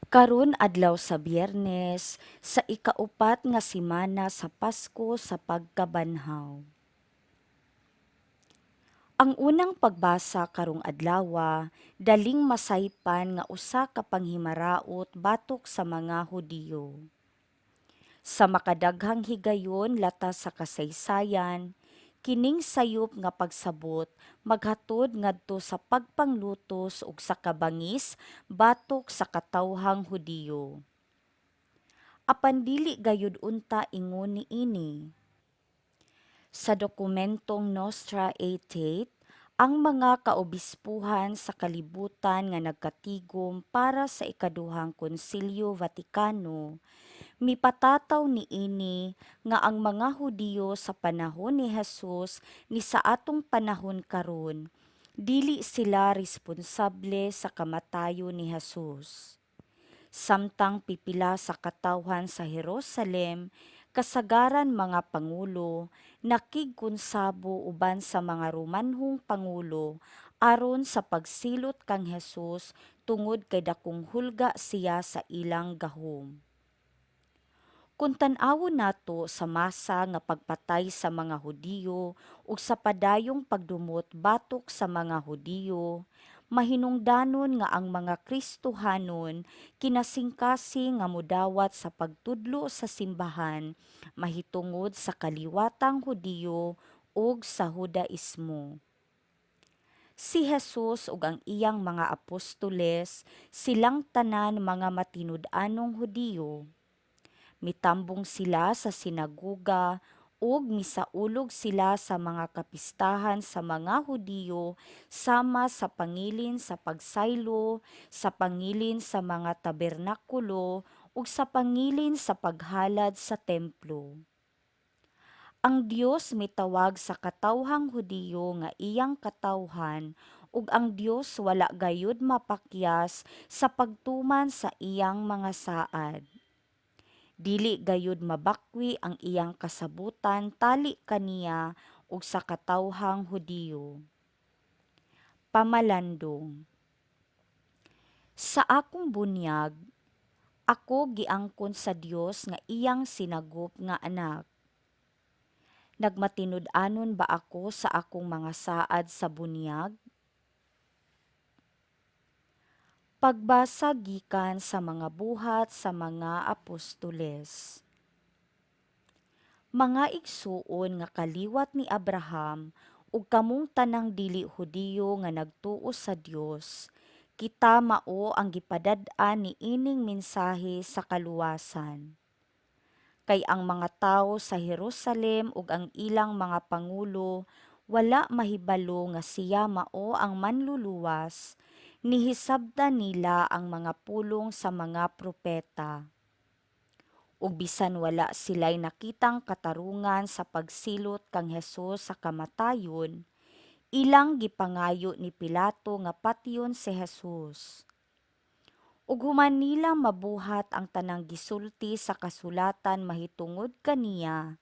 Karon adlaw sa Biyernes sa ikaupat nga semana sa Pasko sa pagkabanhaw. Ang unang pagbasa karong adlawa daling masaypan nga usa ka panghimaraot batok sa mga Hudiyo. Sa makadaghang higayon latas sa kasaysayan, kining sayop nga pagsabot maghatod ngadto sa pagpanglutos ug sa kabangis batok sa katawhang Hudiyo. Apan dili gayud unta ingon niini. Sa dokumentong Nostra Aetate, ang mga kaobispuhan sa kalibutan nga nagkatigom para sa Ikaduhang Konsilyo Vatikano, mipatataw niini nga ang mga Hudiyo sa panahon ni Jesus ni sa atong panahon karon, dili sila responsable sa kamatayon ni Jesus. Samtang pipila sa katawhan sa Jerusalem, kasagaran mga pangulo, nakigkonsabo uban sa mga Romanhong pangulo aron sa pagsilot kang Jesus tungod kay dakong hulga siya sa ilang gahom. Kung tan-awon nato sa masa nga pagpatay sa mga Hudiyo ug sa padayong pagdumot batok sa mga Hudiyo, mahinungdanon nga ang mga Kristohanon kinasingkasing nga modawat sa pagtudlo sa simbahan mahitungod sa kaliwatang Hudiyo ug sa Hudaismo. Si Jesus ug ang iyang mga apostoles, silang tanan mga matinud-anong Hudiyo. Mitambong sila sa sinagoga ug misaulog sila sa mga kapistahan sa mga Hudiyo sama sa pangilin sa pagsaylo, sa pangilin sa mga tabernakulo ug sa pangilin sa paghalad sa templo. Ang Dios mitawag sa katawhang Hudiyo nga iyang katawhan ug ang Dios wala gayud mapakyas sa pagtuman sa iyang mga saad. Dili gayud mabakwi ang iyang kasabutan tali kaniya ug sa katawhang Hudiyo. Pamalandong. Sa akong bunyag, ako giangkon sa Dios nga iyang sinagop nga anak. Nagmatinud-anon ba ako sa akong mga saad sa bunyag? Pagbasa gikan sa mga Buhat sa mga Apostoles. Mga igsuon nga kaliwat ni Abraham ug kamong tanang dili Hudiyo nga nagtuo sa Dios, kita mao ang gipadad-an niining mensahe sa kaluwasan. Kay ang mga tawo sa Jerusalem ug ang ilang mga pangulo wala mahibalo nga siya mao ang Manluluwas, nihisabtan nila ang mga pulong sa mga propeta. Ug bisan wala sila'y nakitang katarungan sa pagsilot kang Hesus sa kamatayon, ilang gipangayo ni Pilato nga patyon si Hesus. Ug human nila mabuhat ang tanang gisulti sa kasulatan mahitungod kaniya,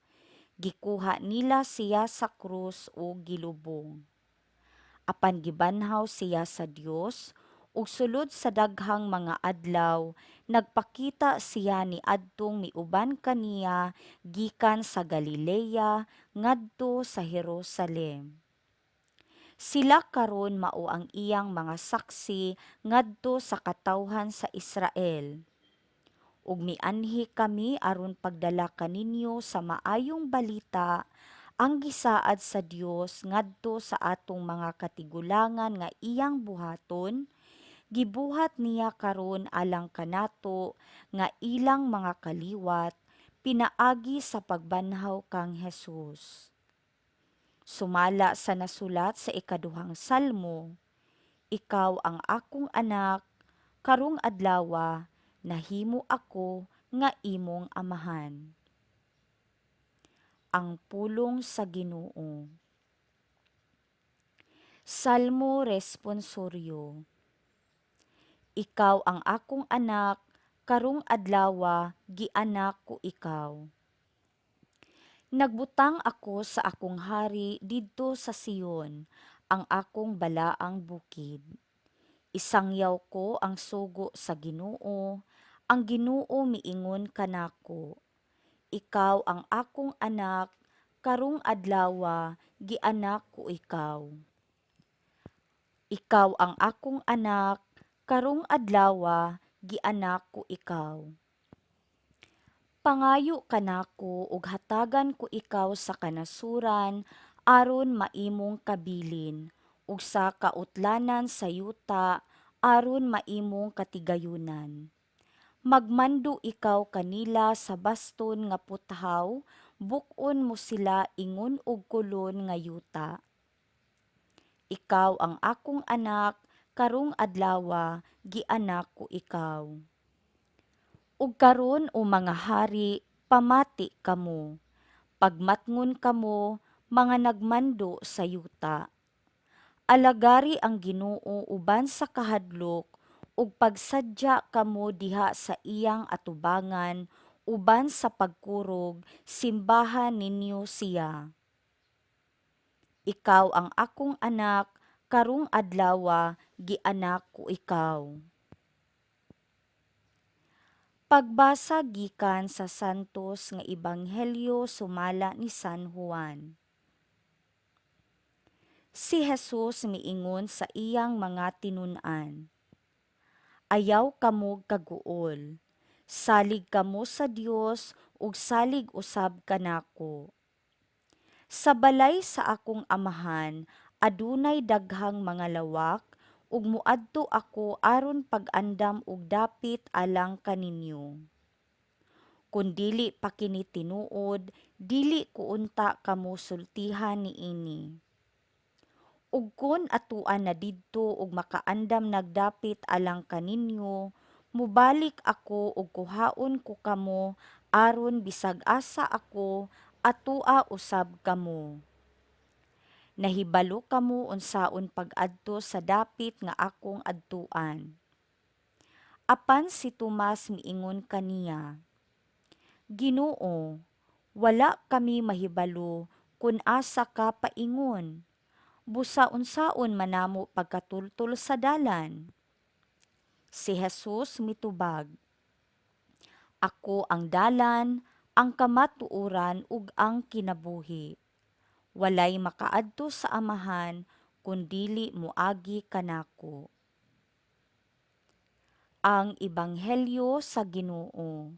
gikuha nila siya sa krus ug gilubong. Apan gibanhaw siya sa Dios ug sulod sa daghang mga adlaw nagpakita siya niadtong miuban kaniya gikan sa Galilea ngadto sa Jerusalem. Sila karon mao ang iyang mga saksi ngadto sa katawhan sa Israel. Ug mianhi kami aron pagdala kaninyo sa maayong balita ang gisaad sa Dios ngadto sa atong mga katigulangan nga iyang buhaton, gibuhat niya karon alang kanato nga ilang mga kaliwat pinaagi sa pagbanhaw kang Hesus. Sumala sa nasulat sa ikaduhang Salmo, "Ikaw ang akong anak, karong adlawa nahimo ako nga imong amahan." Ang pulong sa Ginoo. Salmo Responsoryo. Ikaw ang akong anak, karong adlawa gianak ko ikaw. Nagbutang ako sa akong hari didto sa Sion, ang akong balaang bukid. Isangyaw ko ang sugo sa Ginoo, ang Ginoo miingon kanako, Ikaw ang akong anak, karong adlawa gianak ko ikaw. Ikaw ang akong anak, karong adlawa gianak ko ikaw. Pangayo kanako ug hatagan ko ikaw sa kanasuran aron maimong kabilin, ug sa kautlanan sa yuta aron maimong katigayunan. Magmando ikaw kanila sa baston nga puthaw, buk-on mo sila ingon og kolon nga yuta. Ikaw ang akong anak, karong adlawa gianak ko ikaw. Ug karon, o mga hari, pamati kamo. Pagmatngon kamo, mga nagmando sa yuta. Alagari ang Ginoo uban sa kahadlok ug pagsadya kamo diha sa iyang atubangan uban sa pagkurog, simbaha ninyo siya. Ikaw ang akong anak, karong adlawa gianak ko ikaw. Pagbasa gikan sa Santos nga Ebanghelyo sumala ni San Juan. Si Jesus miingon sa iyang mga tinun-an, "Ayaw kamo kaguol. Salig kamo sa Dios ug salig usab kanako. Sa balay sa akong Amahan adunay daghang mga lawak ug moadto ako aron pag-andam og dapit alang kaninyo. Kun dili pa kini tinuod, dili ko unta kamo sultihan niini. Ug kun atoan na didto ug makaandam nag dapit alang kaninyo, mobalik ako ug kuhaon ko kamo aron bisag asa ako, atoa usab kamo. Nahibalo kamo unsaon pag-adto sa dapit nga akong adtuan." Apan si Tomas miingon kaniya, "Ginoo, wala kami mahibalo kun asa ka paingon. Busa unsaon man namo pagkatultol sa dalan?" Si Jesus mitubag, "Ako ang dalan, ang kamatuoran ug ang kinabuhi. Walay makaadto sa Amahan kun dili moagi kanako." Ang Ebanghelyo sa Ginoo.